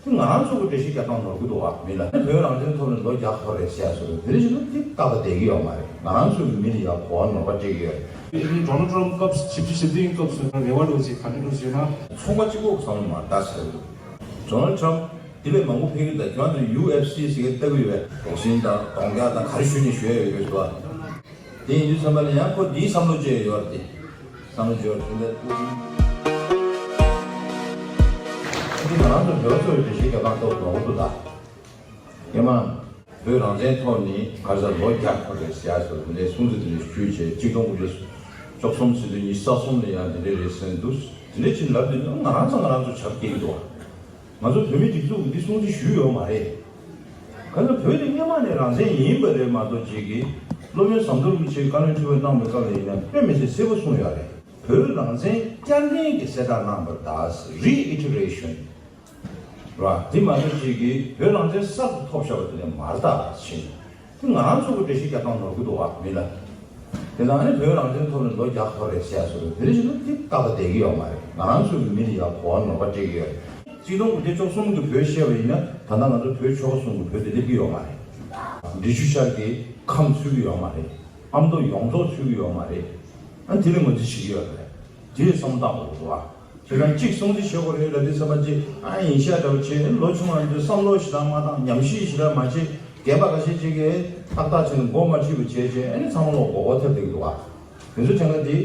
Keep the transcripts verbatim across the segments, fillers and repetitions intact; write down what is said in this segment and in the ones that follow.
དེ་ང་རང་ཚོ་གི་འགྲེལ་བཤད་རྒྱག་སྟངས་ནོར་གི་འདུག་བ། མི་ལ་བོད་རང་བཙན་ཐོབ་ནས་ལོ་བརྒྱ་འཁོར་རེད་ཟེར་ཡ་སོགས་དེ་འདྲ་ཞིག་ན་དེ་ཏག་ཏག་བསྡད་ཀྱི་ཡོད་མ་རེད། ང་རང་ཚོ་གི་མི་ལ་ཡ་གོ་བ་ནོར་བ་སྤྲད་ཀྱི་ཡོད་རེད། ཨ་ནི་ཌོ་ནལ་ཊམ་སྐབས་ཞིབ་ཕྲ་ཞིབ་ལྟ་བའི་སྐབས་སུ་རེ་བ་འདྲ་བོ་ཞིག་ག་འདྲ་འདྲ་བོ་ཞིག་ཡོད་ན། ཚོང་པ་གཅིག་པོ་གི་བསམ་བློ་མ་ལྟ་ཟེར་གི་འདུག་ཌོ་ནལ་ཊམ་དེ་ལས་མང་པོ་ཕེབས་ཀྱི་འདུག་ཁྱོད་ཚོ་ཡུ་ཨེཕ་སི་ཟེར་གི་ལྟ་གི་ཡོད་པས། དོགས་ཟོན་དང་གདོང་རྒྱག་དང་ག་རེ་ཞུ་ནས་ཞུ་ཡ་ཡོད་གི་འདུག་བ། དེ་ཡིན་དུས་ཙམ་པ་ལ་ཡང་ཁོ་འདིའི་བསམ་བློ་ཅིག་ཡོད་རེད་དེ། བསམ་བློ་ཅིག་ཡོད་རེད་དེ་འདྲ། ཨ་ནི་ང་རང་ཚོ་བོད་ཚོའི་འགྲེལ་བཤད་རྒྱག་སྟངས་སྟབས་ནོར་འདུག་ད། ཡེ་མ། བོད་རང་བཙན་ཐོག་ནས་ག་རེ་ཟེར་ལོ་བརྒྱ་འཁོར་རེད་ཟེར་ཡ་སོགས་དེ་འདྲའི་སྲུང་བརྩི་དེ་འདྲ་ཞུས་བྱས་གཅིག་སྟོང་དགུ་བརྒྱ་བཅུ་གསུམ་ཟེར་དུས་ཉི་ཤུ་རྩ་གསུམ་ལ་ཡང་དེ་འདྲ་རེད་ཟེར་འདུག་དེ་འདྲ་ཅིག་ལབ་དུས་ང་རང་ཚོ་ང་རང་ཚོ་བྱབ་སྐྱེ་གི་འདུག་ང་ཚོ་བོད་མི་སྒྲིག་འཛུགས་ཀྱིས་འདི་སྲུང་བརྩི་ཞུས་ཡོད་མ་རེད། ག་ཚོད་བོད་དེ་སྔོན་མ་ནས་རང་བཙན་ཡིན་པ་རེད་མ་གཏོགས་ཅིག་གིས་སློབ་དཔོན་ཟམ་གདོང་རིན་པོ་ཆེས་བཀའ་བློན་ཁྲི་པ་གནང་བའི་སྐབས་ལ་ཡིན་ན་དཔེ་མི་སྲིད་གསལ་པོ་གསུངས་ཡོད་རེད། བོད་རང་བཙན་བསྐྱར་ལྡན་གྱི་གསལ་བསྒྲགས་གནང་བར་གདའ། Reiteration། ར། དེ་མ་གཏོགས་ཅིག་གིས་བོད་རང་བཙན་གསར་དུ་ཐོབ་བཞག་པ་དེ་ལས་མ་རེད་ད་ཕྱིན། དེ་ང་རང་ཚོ་གི་འགྲེལ་བཤད་རྒྱག་སྟངས་ནོར་གི་འདུག་བ་མི་ལ། དེ་དང་ནི་བོད་རང་བཙན་ཐོབ་ནས་ལོ་བརྒྱ་འཁོར་རེད་ཟེར་ཡ་སོགས་རེད། དེ་རེ་བཞིན་དུ་དེ་ཏག་ཏག་བསྡད་ཀྱི་ཡོད་མ་རེད། ང་རང་ཚོ་གི་མི་ལ་ཡ་གོ་བ་ནོར་བ་སྤྲད་ཀྱི་ཡོད་རེད། གཅིག་སྟོང་དགུ་བརྒྱ་བཅུ་གསུམ་གྱི་བོད་བཤད་པ་ཡིན་ན་ད་ལྟ་ང་ཚོ་བོད་ཆོལ་ཁ་གསུམ་གྱི་བོད་དེ་སླེབས་ཀྱི་ཡོད་མ་རེད། འབྲི་ཆུ་ཤར་གྱི་ཁམས་ཚུད་ཀྱི་ཡོད་མ་རེད། ཨ་མདོ་ཡོངས་རྫོགས་ཚུད་ཀྱི་ཡོད་མ་རེད། ཨ་དེ་ལ་ངོས་འཛིན་བྱེད་ཀྱི་ཡོད་རེད། དེ་ལ་བསམ་བློ་བཏང་དགོས་ཀྱི་འདུག་ཨ། ཁྱེད་རང་གཅིག་སྲུང་བརྩི་བྱེད་དགོས་རེད་ལབ་དུས་ཙམ་པ་གཅིག་ཨ་ཡིན་ཤག་འདྲ་བོ་བྱས། ལོ་ཆུང་བ་ཚོས་བསམ་བློ་ཞེ་དྲག་མ་བཏང་། ཉམས་ཞིབ་ཞེ་དྲག་མ་བྱས། རྒན་པ་ཁ་ཤས་ཅིག་གིས་ཏག་ཏག་བྱས་ནས་མགོ་མ་ཁྲིད་པ་བྱས་བྱས། ཨ་ནི་ཚང་མ་ལོག་མགོ་སྐོར་ཐེབས་བསྡད་ཀྱི་འདུག་ཨ། དེ་ཚོ་དྲན་ག་དེ་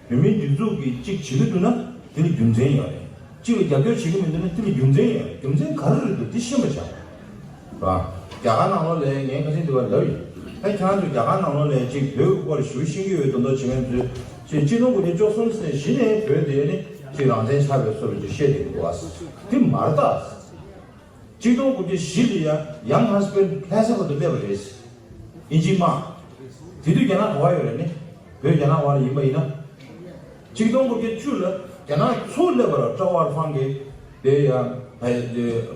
བོད་མིའི་སྒྲིག་འཛུགས་ཀྱིས་གཅིག་བྱེད་ཀྱི་འདུག་ན་དེ་ལ་རྒྱུ་མཚན་ཡོད་རེད། གཅིག་ལ་རྒྱབ་སྐྱོར་བྱེད་ཀྱི་མི་འདུག་ན་དེ་ལ་རྒྱུ་མཚན་ཡོད་རེད། རྒྱུ་མཚན་ག་རེ་རེད་འདུག་དེ་ཤེས་པ་བྱ། ར། རྒྱ་གར་ནང་ལོགས་ལ་ངས་ཁ་སང་དེ་བ་ལབ་ཡིན། ད་ཁྱེད་རང་ཚོ་རྒྱ་གར་ནང་ལོགས་ལ་ཅིག་བོད་ཀྱི་སྐོར་ཞུ་ཤེས་ཀྱི་ཡོད་མདོག་མདོག་བྱེད་མཁན་ཚོས་ཅིག་གཅིག་སྟོང་དགུ་བརྒྱ་བཅུ་གསུམ་ཟེར་གཞི་ནས་བོད་དེ་ནི་ཅིག་རང་བཙན་ཆགས་པའི་བཟོ་འདྲ་ཅིག་བཤད་བསྡད་ཀྱི་འདུག་ཨ། དེ་མ་རེད་ད། གཅིག་སྟོང་དགུ་བརྒྱ་བཞི་ལ་ཡ་ཡང་ཧ་སི་པན་ལྷ་ས་བར་དུ་སླེབས་པ་རེད། ཨིན་ཇིའི་དམག་དེ་དུས་རྒྱ་ནག་ག་པར་ཡོད་རེད་ནི། བོད་རྒྱ་ནག་བར་ལ་ཡིན་པ་ཡིན་ན། གཅིག་སྟོང་དགུ་བརྒྱ་བཅུ་ལ་རྒྱ་ནག་ཚུར་སླེབས་པ་རེད། ཀྲོའུ་ཨར་ཧྥང་གིས་དེ་ཡང་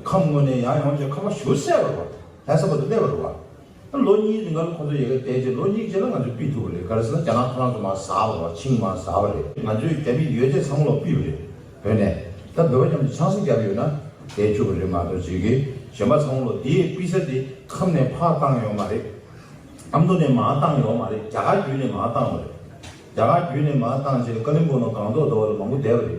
ཁམས་དངོས་གནས་ཡང་ཡོང་བྱས་ཁ་པར་ཞུ་སྲིད་པ་རེད་བ། ལྷ་ས་བར་དུ་སླེབས་པ་རེད་བ། ལོ་གཉིས་རིང་ལ་ཁོ་ཚོ་ཡ་གི་བསྡད་རྗེས་ལོ་གཉིས་རྗེས་ལ་ང་ཚོས་ཕུད་ཐུབ་པ་རེད། ག་རེ་ཟེར་ན་རྒྱ་ནག་ཁོ་རང་ཚོ་མར་ཟགས་པ་རེད་བ། ཆིངས་མར་ཟགས་པ་རེད། ང་ཚོས་རྒྱ་མི་ཡོད་ཚད་ཚང་མ་ལོག་ཕུད་པ་རེད། བོད་ནས་ད་བོད་པ་མཉམ་དུ་ཆང་ས་བརྒྱབ་ཡོད་ན་བསྡད་ཆོག་པ་རེད་མ་གཏོགས་ཅིག་གིས་གཞན་པ་ཚང་མ་ལོག་དེའི་པི་ས་དེ་ཁམས་ནས་ཕར་བཏང་ཡོད་མ་རེད། ཨ་མདོ་ནས་མར་བཏང་ཡོད་མ་རེད། རྒྱ་གར་བརྒྱུད་ནས་མར་བཏང་བ་རེད། རྒྱ་གར་བརྒྱུད་ནས་མར་བཏང་རྗེས་ཀ་ལིམ་པོང་དང་སྒང་ཏོག་དེ་བ་ལ་མང་པོ་བསྡད་པ་རེད།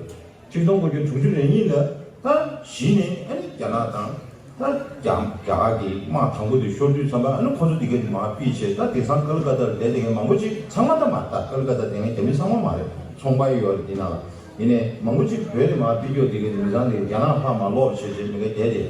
གཅིག་སྟོང་དགུ་བརྒྱ་དྲུག་ཅུ་རེ་གཉིས་ལ་ད་གཞི་ནས་ཨ་ནི་རྒྱ་ནག་དང་ད་རྒྱ་རྒྱ་གར་གྱི་དམག་དང་པོ་དེ་ཤོར་དུས་ཙམ་པ་ཨ་ནི་ཁོ་ཚོ་དེ་ག་དེ་མར་ཕུད་བྱས། ད་དེང་སང་ཀལ་ཀ་ཏ་ལ་བསྡད་བསྡད་མཁན་མང་པོ་ཅིག་ཚང་མ་ད་མ་རེད། ད་ཀལ་ཀ་ཏ་བསྡད་མཁན་རྒྱ་མི་ཚང་མ་མ་རེད། ཚོང་པ་ཡོད་རེད་དེ་ནང་ལ། ཡིན་ནའི་མང་པོ་ཅིག་བོད་ནས་མར་ཕུད་རྒྱུ་དེ་ག་དེ་མི་ཚང་དེ་རྒྱ་ནག་ཕར་མར་ལོག་བྱས་བྱས་མི་ག་བསྡད་དེ།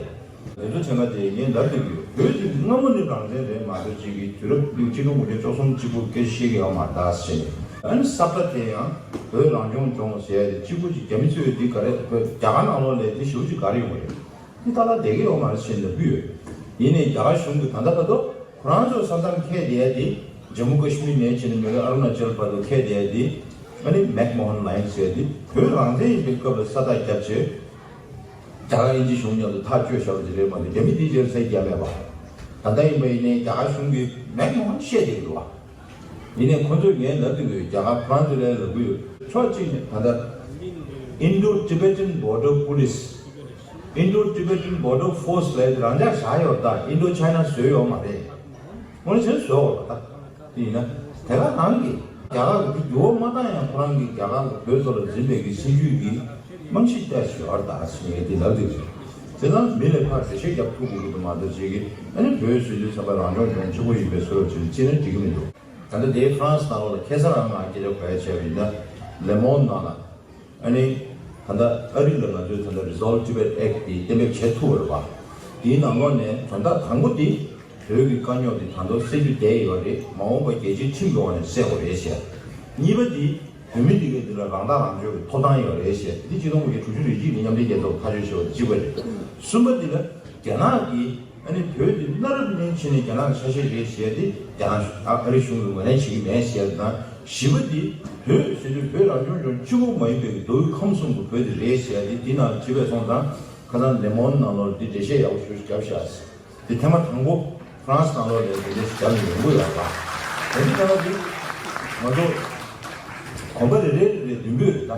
དེ་ཚོ་བྱས་ན་དེ་ངས་ལབ་བསྡད་ཀྱི་ཡོད། བོད་དེ་སྔ་མོ་ནས་རང་བཙན་རེད་མ་གཏོགས་ཅིག་གི་དུས་རབས་གཅིག་སྟོང་དགུ་བརྒྱ་བཅུ་གསུམ་གཅིག་པོ་སྐད་ཆ་བཤད་ཀྱི་ཡོད་མ་རེད་ད་ཟེར་ནས། ཨ་ནི་ས་བཀྲ་དེ་ཡང་བོད་རང་སྐྱོང་ལྗོངས་ཟེར་ཡ་དེ་གཅིག་པོ་ཅིག་རྒྱ་མི་ཚོས་དེ་ག་རེ་བོད་རྒྱ་གར་ནང་ལོགས་ལ་དེ་ཞེ་པོ་ཅིག་ག་རེ་ཡོང་གི་རེད། དེ་ཏག་ཏག་བསྡད་ཀྱི་ཡོད་མ་རེད་ཟེར་ནས་ལབ་ཀྱི་ཡོད། ཡིན་ནའི་རྒྱ་གར་གཞུང་གིས་ད་ལྟ་བར་དུ་ཁོ་རང་ཚོའི་ས་མཚམས་འཁེལ་བསྡད་ཡ་དེ་ཇམ་མུ་ཀ་ཤི་མིར་ནས་བྱས་ནས་མི་རེ་ཨ་རུ་ན་ཅལ་བར་དུ་འཁེལ་བསྡད་ཡ་དེ་ཨ་ནི་མེག་མོ་ཧན་ལའིན་ཟེར་ཡ་དེ་བོད་རང་བཙན་ཡིན་པའི་སྐབས་ལ་ས་རྟགས་བརྒྱབ་བྱས། རྒྱ་གར་དབྱིན་ཇི་གཞུང་མཉམ་དུ་ཐག་གཅོད་བྱ་བ་ཅིག་རེད་མ་གཏོགས་རྒྱ་མི་དེའི་རྗེས་ལ་ས་རྒྱ་མེད་པ། ད་ལྟ་ཡིན་པ་ཡིན་ནའི་རྒྱ་གར་གཞུང་གིས་མེག་མོ་ཧན་བཤད་བསྡད་ཀྱི་འདུག་བ། ཡིན་ནའི་ཁོ་ཚོས་ངས་ལབ་དུས་རྒྱ་གར་ཁོ་རང་ཚོ་ལ་ལབ་ཀྱི་ཡོད། ཕྱོགས་གཅིག་ནས་ད་ལྟ་Indo-Tibetan Border Police། Indo-Tibetan Border Force་ལབ་རང་འཇགས་བཞག་ཡོད། ད་Indo-China་བཟོས་ཡོད་མ་རེད། དངོས་གནས་བཟོས་ཡོད་པ་ད། དེ་ཡིན་ན་དེ་ག་རང་གིས་རྒྱ་གར་གྱི་འགྱུར་བ་མ་བཏང་ཡང་ཁོ་རང་གིས་རྒྱ་གར་གྱི་བོད་ཚོ་ལ་འཛིན་པའི་གི་སྲིད་ཇུས་ཀྱི་རྨང་གཞི་བལྟས་ཤིག་ཨར་ད་ཟེར་ངས་དེ་ལབ་དུས་ཟེར། དེ་ཙང་མི་ལ་ཕར་འགྲེལ་བཤད་རྒྱབ་ཐུབ་དགོས་ཀྱི་འདུག་མ་གཏོགས་ཅིག་གིས་ཨ་ནི་བོད་ཟེར་དུས་ཙམ་པ་རང་སྐྱོང་ལྗོངས་གཅིག་པོ་ཡིན་པའི་བཟོ་འདྲ་ཅིག་བརྩིས་ན་འགྲིག་གི་མི་འདུག་ད་ལྟ་དེའི་ཧྥ་རན་སི་ནང་ལོགས་ལ་ཁ་སང་རང་ང་སྐད་ཆ་གོ་ཡ་བྱས་པ་ཡིན་ན་ལེ་མོན་ནང་ལ། ཨ་ནི། ད་ལྟ་ཨ་རི་ལ་ང་ཚོས་ད་ལྟ་Resolve Tibet Act་དེ་གཏན་འབེབས་བྱེད་ཐུབ་པ་རེད་བ། དེའི་ནང་ལོགས་ནས་དོན་དག་དང་པོ་དེ་བོད་ཀྱི་དཀའ་རྙོག་དེ་ད་དུང་སེལ་རྒྱུ་བསྡད་ཡོད་རེད། མ་འོངས་པ་རྒྱལ་སྤྱིའི་ཁྲིམས་ཀྱི་འོག་ནས་སེལ་དགོས་རེད་ཟེར། གཉིས་པ་དེ་བོད་མི་འདི་གའི་འདི་ལ་རང་ཐག་རང་གཅོད་ཀྱི་ཐོབ་ཐང་ཡོད་རེད་ཟེར། འདི་གཅིག་སྟོང་དགུ་བརྒྱ་དྲུག་ཅུ་རེ་གཅིག་གི་མཉམ་འབྲེལ་རྒྱལ་ཚོགས་ཐག་གཅོད་བྱས་པ་གཅིག་པ་རེད། གསུམ་པ་འདི་ལ་རྒྱ་ནག་གིས། ཨ་ནི་བོད་འདི་གནའ་རབས་ནས་བྱས་ནས་རྒྱ་ནག་གི་ཆ་ཤས་རེད་ཟེར་ཏེ་རྒྱ་ནག་ཨ་ཨ་རི་གཞུང་གིས་ངོས་ལེན་བྱེད་ཀྱི་མེད་ཟེར་དང་། བཞི་པ་འདི་བོད་ཟེར་དུས་བོད་རང་སྐྱོང་ལྗོངས་གཅིག་པུ་མ་ཡིན་པའི་མདོ་དབུས་ཁམས་གསུམ་གྱི་བོད་འདི་རེད་ཟེར་ཏེ་འདི་ནང་བྲིས་པའི་སོང་ཙང་ཁ་སང་ལེ་མོན་ནང་ལོགས་འདི་འགྲེལ་བཤད་ཡག་པོ་ཞེ་པོ་ཞིག་བརྒྱབ་ཤག་ཟེར། དེ་ཐེངས་མ་དང་པོ་ཧྥ་རན་སི་ནང་ལོགས་ལ་འགྲེལ་བཤད་ཞིག་བརྒྱབ་ནས་ཡོང་གི་ཡོད་པ། དེ་འདི་ཐེངས་མ་འདི་ང་ཚོ་གོམ་པ་རེ་རེ་རེ་རེ་བདུན་པོ་རེད་ད།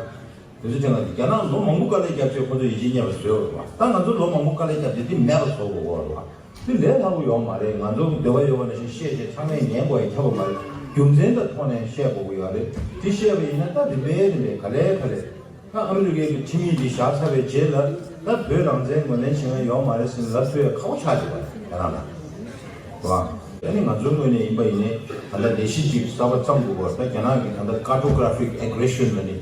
དེ་ཚོ་དེ་ང་ཚོ་རྒྱ་ནག་ལོ་མང་པོ་དཀའ་ལས་བརྒྱབ་བྱས་ཁོ་ཚོ་ཡིད་ཆེས་རྙེད་པ་བཟོས་པ་རེད་བ། ད་ང་ཚོ་ལོ་མང་པོ་དཀའ་ལས་བརྒྱབ་བྱས་འདི་མེད་པ་བཟོ་དགོས་པ་རེད་བ། འདི་ལས་སླ་པོ་ཡོད་མ་རེད། ང་ཚོ་འདོད་པ་ཡོད་པ་ནང་བཞིན་བཤད་བྱས་ཚང་མས་ཉན་དགོས་ཡ་ཁྱབ་པ་མ་རེད། རྒྱུ་མཚན་དང་ཐོག་ནས་བཤད་དགོས་ཀྱི་ཡོད་རེད། འདི་བཤད་པ་ཡིན་ན་ད་རིམ་པས་རིམ་པས་ག་ལེ་ག་ལེ། ད་ཨ་མི་རི་ཀའི་གི་ཁྲིམས་ཡིག་འདི་བཞག་ཚར་བའི་རྗེས་ལ་ད་བོད་རང་བཙན་ངོས་ལེན་བྱེད་མཁན་ཡོད་མ་རེད་ཟེར་ནས་ལབ་ཐུབ་ཡ་ཁག་པོ་ཆགས་བསྡད་པ་རེད་རྒྱ་ནག་ལ། རེད་བ། ཨ་ནི་ང་ཚོའི་ངོས་ནས་ཡིན་པ་ཡིན་ནའི་ད་ལྟ་ལས་གཞི་གཅིག་གསར་པ་བརྩམས་དགོས་པ། ད་རྒྱ་ནག་གི་ད་ལྟ་cartographic aggression ལ་ནི་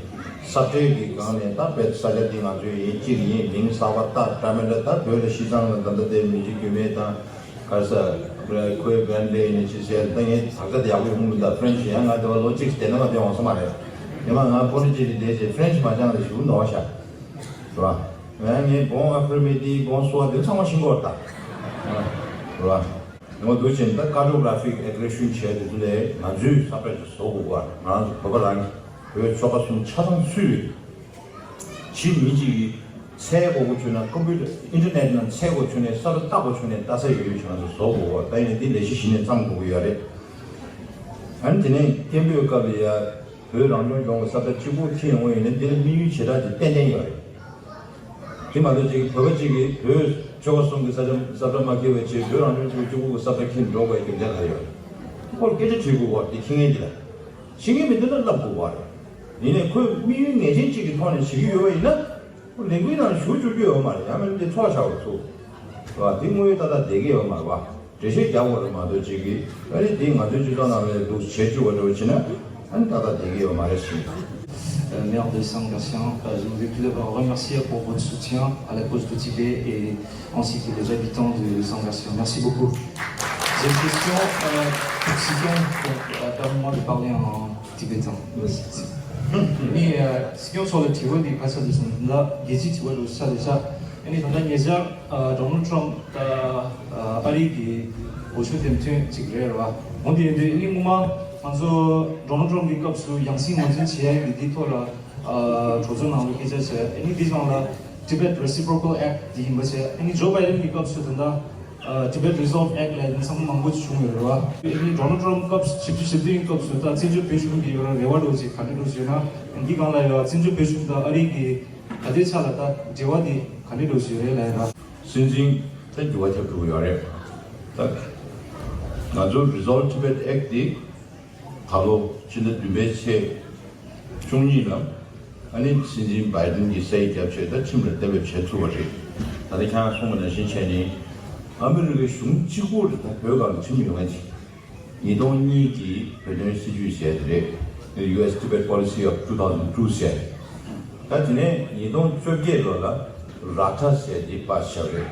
ས་ཁྲལ་གྱི་སྒང་ནས་ད་བོད་ས་ཆ་འདི་ང་ཚོའི་ཡིན་གཅིག་ཡིན་མིང་གསར་པ་བཏགས་འདྲ་མི་འདྲ། ད་བོད་ལ་བཞི་ཚང་ལ་ད་ལྟ་དེ་མི་རྗེ་རྒྱུད་སྨད་དང་ག་ས་ཁོའི་བན་ལེ་ནི་ཅི་ཟེར། ད་ངས་དག་ཆ་དེ་ཡག་པོ་ཡོང་གི་མི་འདུག French ཡང་ང་དེ་བ་ལོ་གཅིག་བསྡད་ན་མ་བསྡད་འོང་ས་མ་རེད། ཉི་མ་ང་པོ་ཏི་ཅི་ལི་བསྡད་རྗེས་French མ་སྦྱངས་ལ་ཞུ་འདོགས་ཤག་རེད་བ། ང་ངས་bon après-midi bonsoir དེ་ཚང་མ་ཤེས་ཀྱི་ཡོད་ད། རེད་བ། ངོ་འདུག་ཅན་ད་cartographic aggression བྱས་དེ་ཚོ་ལས་ང་ཚོས་ས་བཀྲ་ཅིག་བཟོ་དགོས་པ། ང་རང་ཚོ་བོད་པ་རང་གི་བོད་ཆོལ་ཁ་གསུམ་ཆ་ཚང་ཚུད་ཡོད། ཕྱི་མི་གཅིག་གིས་འཚོལ་དགོས་དགོས་བྱུང་ན། ཀམ་པུ་ཊར་ཨིན་ཊར་ནེཊ་ནང་འཚོལ་དགོས་བྱུང་ན། ས་རུ་བལྟ་དགོས་བྱུང་ན་ལྟ་ས་ཡོད་ཡོད་བྱུང་ན་བཟོ་དགོས་པ། ད་ཡིན་ན་འདི་ལས་གཞི་གཞི་ནས་བརྩམས་དགོས་ཀྱི་ཡོད་རེད། ཨ་ནི་དེ་ནས་སྐད་འབོད་སྐབས་ལ་ཡ་བོད་རང་སྐྱོང་ལྗོངས་ཀྱི་ས་བཀྲ་གཅིག་པོ་འཁྱེར་ཡོང་བ་ཡིན་ན་འདི་ལ་དམིགས་ཡུལ་ཞེ་དྲག་ཅིག་ཏན་ཏན་ཡོད་རེད། དེ་མ་གཏོགས་ཅིག་བོད་པ་གཅིག་གིས་བོད་ཆོལ་ཁ་གསུམ་གྱི་ས་ཆ་ས་བཀྲ་མ་འཁྱེར་བའི་ཆེད་དུ་བོད་རང་སྐྱོང་ལྗོངས་གཅིག་པོ་གི་ས་བཀྲ་འཁྱེར་འགྲོ་དགོས་ཡ་རྒྱུ་མཚན་ག་རེ་ཡོད་རེད། ཁོ་ལ་སྐད་ཆ་དྲིས་དགོས་པ་རེད། དེ་མཁྱེན་མཁན་དེ་ལ། ཤེས་མཁན་མི་འདུག་ན་ལབ་དགོས་པ་རེད། ཡིན་ནའི་ཁོས་དམིགས་ཡུལ་ངེས་ཅན་གཅིག་གི་ཐོག་ནས་བྱེད་ཀྱི་ཡོད་པ་ཡིན་ན། ཁོ་ལས་འགུལ་ནང་ཞུགས་བཅུག་རྒྱུ་ཡོད་མ་རེད། ཡང་མིན་དེ་ཚོགས་བཞག་པ་ཚུགས། རེད་བ། དེ་དངོས་ཡོད་ཏག་ཏག་བསྡད་ཀྱི་ཡོད་མ་རེད་བ། འགྲེལ་བཤད་རྒྱག་དགོས་རེད་མ་གཏོགས་ཅིག་གིས། ཨ་ནི་དེ་ང་ཚོའི་སྤྱི་ཚོགས་ནང་ལ་འདུག་བྱེད་བཅུག་པ་འདྲ་བོ་བྱས་ན། ཨ་ནི་ཏག་ཏག་བསྡད་ཀྱི་ཡོད་མ་རེད་ཟེར། Euh, maire de Saint-Gatien, euh, je voudrais tout d'abord remercier pour votre soutien à la cause du Tibet et ainsi que les habitants de Saint-Gatien. Merci beaucoup. J'ai une question, euh, pour Sikyong, donc, euh, permettez-moi de parler en tibétain. Merci. Ni, euh, Sikyong sur le Tibet, il passe de son là, Gezi Tibet au Sadesha. Ni, dans la Donald Trump, ཨ་རི་གི་འོས་ཤོག་འདེམས་ཐོན་ཅིག་རེད་ར། འོན་ཏེ་ཡིན་དུས་ཨ་ནི་སྔོན་མ་ང་ཚོ་ཌོ་ནལ་ཊམ་གྱི་སྐབས་སུ་ཡང་སྲིད་ངོས་འཛིན་བྱེད་ཡག་གི་འདིའི་ཐོག་ལ་གྲོས་ཚོགས་ནང་ལ་སྐད་ཆ་བྱས། ཨ་ནི་འདི་སྒང་ལ་Tibet Reciprocal Act འདི་ཡིན་པ་བྱས། ཨ་ནི་ཇོ་བྷའི་ཌེན་གྱི་སྐབས་སུ་ད་ལྟ་Tibet Resolve Act ལབ་ཡ་ཚང་མ་མང་པོ་ཞིག་བྱུང་ཡོད་རེད་བ། ཨ་ནི་ཌོ་ནལ་ཊམ་སྐབས་བཞི་བཅུ་ཞེ་བདུན་གྱི་སྐབས་སུ་ད་བཙན་བྱོལ་བོད་གཞུང་གི་ཡོད་ར་རེ་བ་འདྲ་བོ་ཅིག་ག་འདྲ་འདྲ་བོ་ཞིག་ཡོད་ན། འདི་སྒང་ལ་ཡོད་བཙན་བྱོལ་བོད་གཞུང་དང་ཨ་རི་གི་ད་ལྟའི་ཆ་ལ་ད་འབྲེལ་བ་འདི་ག་འདྲ་འདྲ་བོ་ཞིག་ཡོད་རེད་ལབ་ཡ་ར། སྲིད་འཛིན་ད་འགྱུར་བ་ཐེབས་འགྲོ་གི་ཡོད་རེད། ད་ང་ཚོ་Resolve Tibet Act འདི་ད་ལོ་ཕྱི་ཟླ་བདུན་པའི་ཚེས་བཅུ་གཉིས་ལ་ཨ་ནི་སྲིད་འཛིན་བྷའི་ཌེན་གྱིས་སའིན་བརྒྱབ་བྱས་ད་ཁྲིམས་ལ་གཏན་འབེབས་བྱས་ཚུགས་པ་རེད། ད་ལྟ་ཁྱེད་རང་གསུངས་པ་ནང་བཞིན་བྱས་ནས་ཨ་མི་རི་ཀའི་གཞུང་གཅིག་པུ་རེད། ད་བོད་སྒང་ལ་ཁྲིམས་ཡོད་མཁན་ཅིག་ཉིས་སྟོང་གཉིས་ཀྱི་བོད་དོན་སྲིད་ཇུས་ཟེར་དེ་རེད། U S Tibet Policy of two thousand two ཟེར། ད་དེ་ནས་ཉིས་སྟོང་བཅོ་བརྒྱད་ལོ་ལ་ར་ཊ་ཟེར་དེ་པཱ་སི་བྱས་རེད།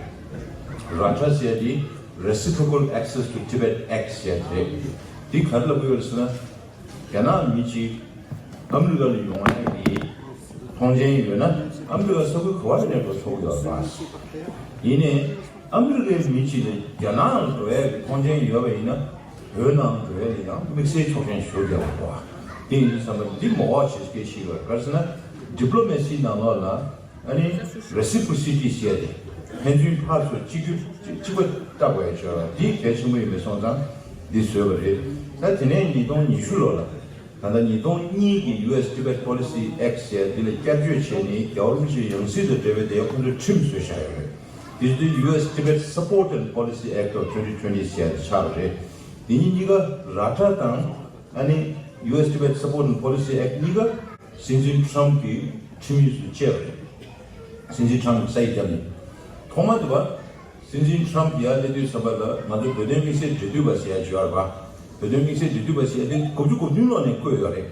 ར་ཊ་ཟེར་དེ་Reciprocal Access to Tibet Act ཟེར་དེ་རེད། འདི་ག་རེ་ལབ་ཀྱི་ཡོད་རེད་ཟེར་ན། རྒྱ་ནག་མི་གཅིག་ཨ་མི་རི་ཀ་ལ་ཡོང་ཡག་གི་ཐོངས་མཆན་ཡོད་ན་ཨ་མི་རི་ཀ་ས་ཁུལ་ག་བ་ལ་ནས་འགྲོ་ཆོག་གི་ཡོད་རེད་པ། ཡིན་ནའི་ཨ་མི་རི་ཀའི་མི་གཅིག་ལ་རྒྱ་ནག་ལ་འགྲོ་ཡག་གི་ཐོངས་མཆན་ཡོད་པ་ཡིན་ན་བོད་ནང་འགྲོ་ཡག་ལ་ཡང་དམིགས་བསལ་ཆོག་མཆན་ཞུ་དགོས་པ་རེད་པ། དེ་ཡིན་དུས་ཙམ་པ་འདི་མ་འོག་བྱེད་སྐད་ཞིག་ཡོད་རེད། ག་རེ་ཟེར་ན་ཌི་པི་ལོ་མེ་སི་ནང་ལོགས་ལ་ཨ་ནི་Reciprocity ཟེར་ཏེ་ཕན་ཚུན་ཕར་ཚུར་གཅིག་གྱུར་གཅིག་པ་ལྟ་དགོས་ཡ་ཆོག་འདི་གལ་ཆེན་པོ་ཡིན་པའི་སོང་ཙང་འདི་བཟོས་པ་རེད། ད་དེ་ནས་ཉིས་སྟོང་ཉི་ཤུ་ལོ་ལ་ད་ལྟ་ཉིས་སྟོང་གཉིས་ཀྱི་U S Tibet Policy Act ཟེར་འདི་ལ་བསྐྱར་བཅོས་བྱས་ནས་རྒྱལ་བ་རིན་པོ་ཆེའི་ཡང་སྲིད་དང་འབྲེལ་བའི་དེ་ཁོང་ཚོས་ཁྲིམས་བཟོས་བཞག་ཡོད་རེད། དེ་བཞིན་དུ་U S Tibet Support and Policy Act of twenty twenty ཟེར་ཆགས་པ་རེད། འདི་གཉིས་གཉིས་ཀ་ར་ཊ་དང་ཨ་ནི་U S Tibet Support and Policy Act གཉིས་ཀ་སྲིད་འཛིན་ཊམ་གྱིས་ཁྲིམས་ཡིག་ཏུ་བཅས་པ་རེད། སྲིད་འཛིན་ཊམ་གྱིས་སའིན་བརྒྱབ་ནས། ཐོག་མ་དུ་བ། སྲིད་འཛིན་ཊམ་ཡར་སླེབས་དུས་ཙམ་པ་ལ་ང་ཚོ་བོད་དོན་དམིགས་བསལ་འབྲེལ་མཐུད་པ་ཟེར་ཡ་ཅིག་ཡོད་རེད་པ། བོད་དོན་དམིགས་བསལ་འབྲེལ་མཐུད་པ་ཟེར་ཡ་དེ་དགུ་བཅུ་གོ་བདུན་ལོ་ནས་བསྐོས་ཡོད་རེད།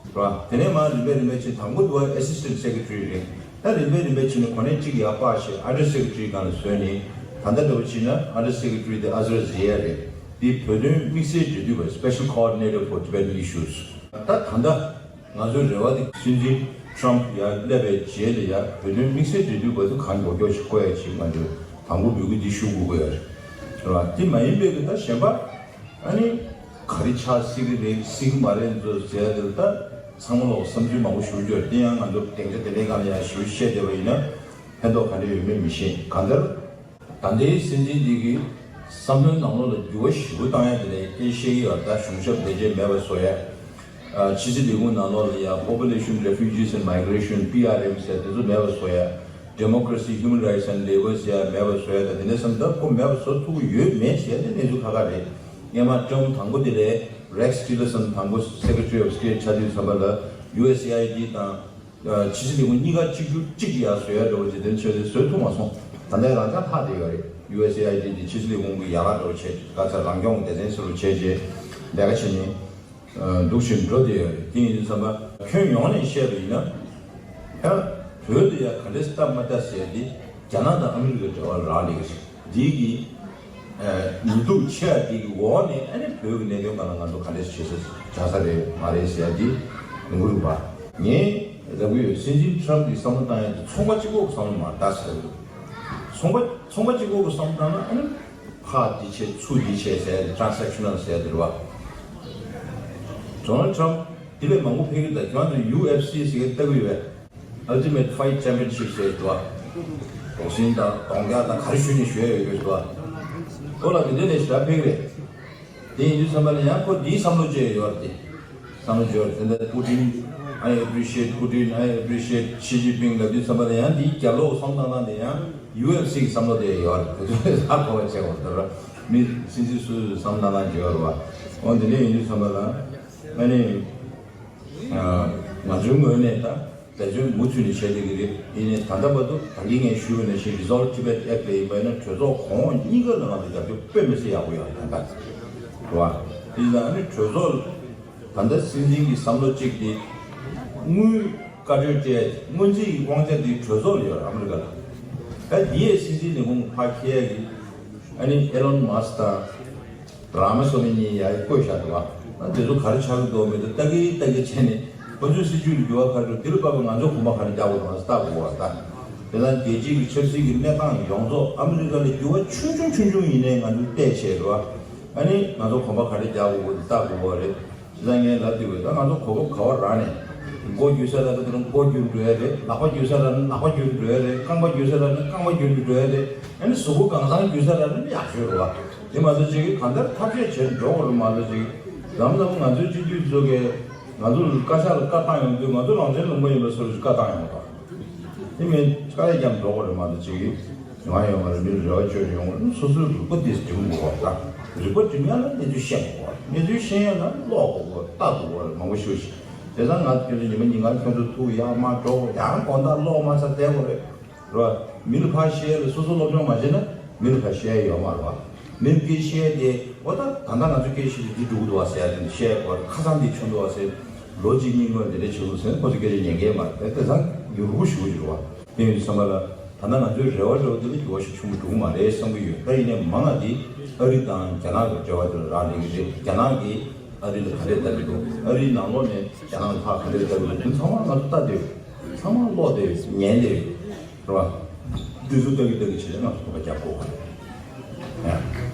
རེད་པ། དེ་ནས་མར་རིམ་པས་རིམ་པས་ཕྱིན། དང་པོ་དུ་བ་Assistant Secretary རེད། ད་རིམ་པས་རིམ་པས་ཕྱིན་ནས་གོ་གནས་གཅིག་ཡར་སྤར་བྱས་Under Secretary སྒང་ལ་བཟོས་ནས་ད་ལྟ་འདྲ་བོ་ཕྱིན་ན་Under Secretary དེ་ཨ་ཟར་ཟེར་ཡ་རེད། དེ་བོད་དོན་དམིགས་བསལ་འབྲེལ་མཐུད་པ་Special Coordinator for Tibetan Issues ད་ད་ལྟ། ང་ཚོའི་རེ་བ་དེ་སྲིད་འཛིན་ཊམ་ཡར་སླེབས་པའི་རྗེས་ལ་ཡ་བོད་དོན་དམིགས་བསལ་འབྲེལ་མཐུད་པ་དེ་གང་མགྱོགས་མགྱོགས་ཤིག་བསྐོ་ཡ་ཅིག་ང་ཚོས་དང་པོ་འབོད་སྐུལ་འདི་ཞུ་དགོས་ཀྱི་ཡོད་རེད། རེད་བ། དེ་མ་ཡིན་པའི་གི་ད་གཞན་པ་ཨ་ནི་ག་རེ་ཆགས་སྲིད་ཀྱི་རེད་སྲིད་ཀྱི་མ་རེད་ཚོ་ཟེར་ཡ་དེ་ལ་ད་ཚང་མ་ལོག་བསམ་ཚུལ་མང་པོ་ཞུ་རྒྱུ་རེད། དེ་ཡང་ང་ཚོ་སྡིངས་ཆ་དེ་འདྲའི་སྒང་ལ་ཡ་ཞུ་བཤད་བསྡད་པ་ཡིན་ན་ཕན་ཐོགས་ག་འདྲ་ཡོད་མེད་མི་ཤེས། གང་ལྟར། ད་ལྟའི་སྲིད་འཛིན་འདི་གིས་བསམ་བློའི་ནང་ལོགས་ལ་འགྱུར་བ་ཞེ་པོ་བཏང་ཡ་དེ་ལས་སྐད་བཤད་ཀྱི་ཡོད། ད་གཞུང་ཞབས་ལས་བྱེད་མེད་པ་བཟོ་ཡ། ཕྱི་སྲིད་ལས་ཁུངས་ནང་ལོགས་ལ་ཡ་Population, Refugees and Migration, P R M ཟེར་དེ་ཚོ་མེད་པ་བཟོ་ཡ། Democracy, Human Rights and Labour ཟེར་ཡ་མེད་པ་བཟོ་ཡ་དང་དེ་འདྲ་བསམ་སྟབས་ཁོ་མེད་པ་བཟོ་ཐུབ་ཀྱི་ཡོད་མེད་ཟེར་ཡ་དེ་གནས་ཚུལ་ཁག་ཁག་རེད། སྔས་མ་ཊརམ་དང་པོ་དེ་ལས་Rex Tillerson དང་པོ་Secretary of State ཆགས་དུས་ཙམ་པ་ལ་U S A I D དང་ཕྱི་སྲིད་ལས་ཁུངས་གཉིས་ཀ་གཅིག་གྱུར་གཅིག་ཡར་བཟོ་ཡ་འདྲ་བོ་ཅིག་དེ་འདྲ་བྱས་ཏེ་བཟོ་ཐུབ་མ་སོང་། ད་ལྟའི་རང་ཅག་ལྷག་བསྡད་ཡོད་རེད། U S A I D དེ་ཕྱི་སྲིད་ལས་ཁུངས་ཀྱི་ཡག་ག་འདྲ་བོ་བྱས་ག་ཚ་རང་སྐྱོང་སྡེ་ཚན་ཟེར་བ་བྱས་རྗེས་ལས་ཀ་བྱས་ནས་འདུག་བཞིན་འགྲོ་བསྡད་ཡོད་རེད། དེ་ཡིན་དུས་ཙམ་པ་ཁྱོན་ཡོངས་ནས་བཤད་པ་ཡིན་ན་ཡང་བོད་དུ་ཡ་ག་འདྲས་སྟབས་མ་ལྟ་ཟེར་ཡ་དེ་རྒྱ་ནག་དང་ཨ་མི་རི་ཀའི་འབྲེལ་བ་རག་ལས་ཀྱི་རེད། འདི་གི་ཨ་ཉེས་འཛུགས་ཆེ་བ་དེ་གི་འོག་ནས་ཨ་ནི་བོད་ཀྱི་གནད་དོན་སྒང་ལ་ང་ཚོ་ག་འདྲས་བྱེད་ས་བྱ་ས་རེད་མ་རེད་ཟེར་ཡ་དེ་ཡོང་གི་རེད་པ། ངས་ལབ་གི་ཡོད། སྲིད་འཛིན་ཊརམ་གྱིས་བསམ་བློ་བཏང་ཡ་དེ་ཚོང་པ་གཅིག་པོ་གི་བསམ་བློ་མ་ལྟ་ཟེར་གི་འདུག་ཚོང་པ་ཚོང་པ་གཅིག་པོ་གི་བསམ་བློ་བཏང་ན་ཨ་ནི་ཕར་འདི་བྱེད་ཚུར་འདི་བྱེད་ཟེར་ཡ་དེ་Transactional ཟེར་ཡ་དེ་རེད་པ། ཌོ་ནལ་ཊརམ་དེ་ལས་མང་པོ་ཕེབས་ཀྱི་འདུག་ཁྱོད་ཚོ་U F C ཟེར་གི་ལྟ་གི་ཡོད་པས། Ultimate Fight Championship ཟེར་འདུག་བ། བོག་སིང་དང་གདོང་རྒྱག་དང་ག་རེ་ཞུས་ནས་ཞུ་ཡ་ཡོད་ཀྱི་འདུག་བ། ཁོ་ལ་དེ་འདྲ་ནས་ཞེ་དྲག་ཕེབས་རེད། དེ་ཡིན་དུས་ཙམ་པ་ལ་ཡང་ཁོ་འདིའི་བསམ་བློ་བཅས་ཡོད་རེད་དེ། བསམ་བློ་བཅས་ཡོད་རེད་དེ་འདྲ་Putin, I appreciate Putin, I appreciate Xi Jinping ལབ་དུས་ཙམ་པ་ལ་ཡང་འདིའི་རྒྱབ་ལོགས་བསམ་བློ་བཏང་སྟངས་དེ་ཡང་U F C གི་བསམ་བློ་དེ་ཡོད་རེད། དེ་ཚོ་ལ་གོ་བ་བྱས་པ་རེད། མི་སྲིད་འཛིན་སུ་བསམ་བློ་བཏང་སྟངས་བྱས་ཡོད་རེད་བ། འོ་འདི་འདྲ་ཡིན་དུས་ཙམ་པ་ལ་ཨ་ནི། ང་ཚོའི་ངོས་ནས་ད་འབད་བརྩོན་མུ་མཐུད་ནས་བྱས་བསྡད་ཀྱི་རེད། ཡིན་ནའི་ད་ལྟ་བར་དུ་ད་གིན་ངས་ཞུས་པ་ནང་བཞིན་Resolve Tibet Act ལ་ཡིན་པ་ཡིན་ན་གྲོས་ཚོགས་གོང་འོག་གཉིས་ཀ་ལ་ང་ཚོ་རྒྱབ་སྐྱོར་དཔེ་མི་སྲིད་ཡག་པོ་ཡོད་རེད་ད་ལྟ། རེད་བ། དེ་ཡིན་ཙང་ཨ་ནི་གྲོས་ཚོགས་ད་ལྟ་སྲིད་འཛིན་གྱི་བསམ་བློ་གཅིག་དེ་དངུལ་བཀའ་འཁྲོལ་སྤྲད་སྔོན་རྩིས་ཀྱི་དབང་ཆ་དེ་གྲོས་ཚོགས་ལ་ཡོད་རེད་ཨ་མི་རི་ཀ་ལ། ད་དེ་ཡས་སྲིད་འཛིན་ལས་ཁུངས་ཕར་འཁྱེར་ཡ་གི་ཨ་ནི་Elon Musk དང་། རཱ་མ་སོ་མི་གཉིས་ཡར་བསྐོས་བཞག་འདུག་བ། ཨ་དེ་ཚོ་ག་རེ་ཆགས་ཀྱི་འདུག་མི་འདུག་ལྟ་གི་ལྟ་གི་བྱས་ནས་ཁོ་ཚོའི་སྲིད་ཇུས་ལ་འགྱུར་བ་ག་རེ་འགྲོ་དེ་ལ་དཔག་པའི་ང་ཚོ་གོམ་པ་ག་རེ་རྒྱག་དགོས་དང་ལྟ་དགོས་བ་ལྟ། དེ་ལ་རྒྱལ་སྤྱིའི་གི་ཆབ་སྲིད་ཀྱི་གནས་སྟངས་ཡོངས་རྫོགས་ཨ་མི་རི་ཀ་ལ་འགྱུར་བ་ཆུང་ཆུང་ཆུང་ཆུང་ཡིན་ནའི་ང་ཚོས་བལྟས་བྱས་རེད་བ། ཨ་ནི་ང་ཚོ་གོམ་པ་ག་རེ་རྒྱག་དགོས་དགོས་དེ་ལྟ་དགོས་བ་རེད། དེ་ལ་ངས་ལབ་དུས་ད་ང་ཚོ་གོ་སྐབས་ག་བ་རག་ནས་མགོ་འགྱུར་ས་རག་ན་དེ་ལ་མགོ་འགྱུར་འགྲོ་ཡ་རེད། ལག་པ་འགྱུར་ས་རག་ན་ལག་པ་འགྱུར་འགྲོ་ཡ་རེད། རྐང་པ་འགྱུར་ས་རག་ན་རྐང་པ་འགྱུར་འགྲོ་ཡ་རེད། ཨ་ནི་གཟུགས་པོ་གང་ཚང་འགྱུར་ས་རག་ན་ཡག་ཤོས་རེད་བ། དེ་མ་གཏོགས་ཅིག་གང་ལྟར་ཐབས་ཤེས་བྱེད་འགྲོ་དགོས་རེད་མ་གཏོགས་ཅིག་ལམ་ལམ་ང་ཚོའི་སྤྱི་འཐུས་ཚོ་གིས་ང་ཚོ་བཀའ་ཤག་ལ་བཀའ་བཏང་ཡོང་དུས་ང་ཚོ་རང་བཙན་ལུང་པ་ཡིན་པ་སོར་བཀའ་བཏང་ཡོང་བ་དང་། དེ་མིན་དཀའ་ལས་རྒྱབ་འགྲོ་དགོས་རེད་མ་གཏོགས་ཅིག་ཡོང་ཡ་ཡོད་མ་རེད། མི་རེ་བ་བཅོལ་ཡོང་རེད། སོ་སོའི་རིག་པ་འདི་སྒྲིམ་དགོས་པ་དང་། རིག་པ་སྒྲིམ་ཡ་ལ་གནས་ཚུལ་ཤེས་དགོས་པ། གནས་ཚུལ་ཤེས་ཡ་ལ་ཀློག་དགོས་པ་ལྟ་དགོས་པ་མང་པོ་ཞིག་ཞིག་བྱས་ཙང་ང་ཚོ་ཉི་མ་ཉིན་གང་ཁྱོད་ཚོ་ཐུག་ཡག་མ་འགྲོ་ཡང་དགོང་དག་ཀློག་མ་ཚར་བསྡད་དགོས་རེད། རེད་བ། མི་ལ་ཕར་བཤད་ལ་སོ་སོ་སློབ་སྦྱོང་མ་བྱས་ན་མི་ལ་ཕར་བཤད་ཡ་ཡོད་མ་རེད་བ། མི་ལ་སྐད་བཤད་དེ་འོ་ད་ད་ལྟ་ང་ཚོའི་སྐད་བཤད་དེ་འདི་འགྲོ་གི་འདུག་བ་ཟེར་ཡ་དེ་འདི་བཤད་དགོས་རེད། ཁ་སང་འདི་བྱུང་འདུག་བ་ཟེར། ལོ་གཅིག་གཉིས་སྔོན་འདི་འདྲ་བྱུང་འདུག་ཟེར་ན་ཁོ་ཚོ་སྐད་ཆ་ཉན་གི་མ་རེད། དེ་ཚང་མྱུར་པོ་ཞུ་གི་རེད་བ། དེ་ཡིན་དུས་ཙམ་པ་ལ་ད་ལྟ་ང་ཚོའི་རེ་བ་འདྲ་བོ་འདི་ལ་འགྱུར་བ་ཞིག་བྱུང་མི་འགྲོ་གི་མ་རེད་བསམ་གི་ཡོད། ད་ཡིན་ནའི་མང་ང་འདི་ཨ་རི་དང་རྒྱ་ནག་གི་འབྲེལ་བ་དེ་ལ་རག་ལས་ཀྱི་རེད། རྒྱ་ནག་གིས་ཨ་རི་ལ་ག་འདྲས་ལྟ་གི་འདུག་ཨ་རིའི་ནང་ལོགས་ནས་རྒྱ་ནག་ལ་ཕར་ག་འདྲས་ལྟ་གི་འདུག་དེ་ཚང་མ་ང་ཚོ་ལྟ་བསྡད་ཡོད། ཚང་མ་ཀློག་བསྡད་ཡོད། ཉན་བསྡད་ཡོད། རེད་བ། དུས་ཚོད་ལྟ་གི་ལྟ་གི་བྱས་ན་ང་ཚོ་གོམ་པ་རྒྱག་དགོས་པ་རེད།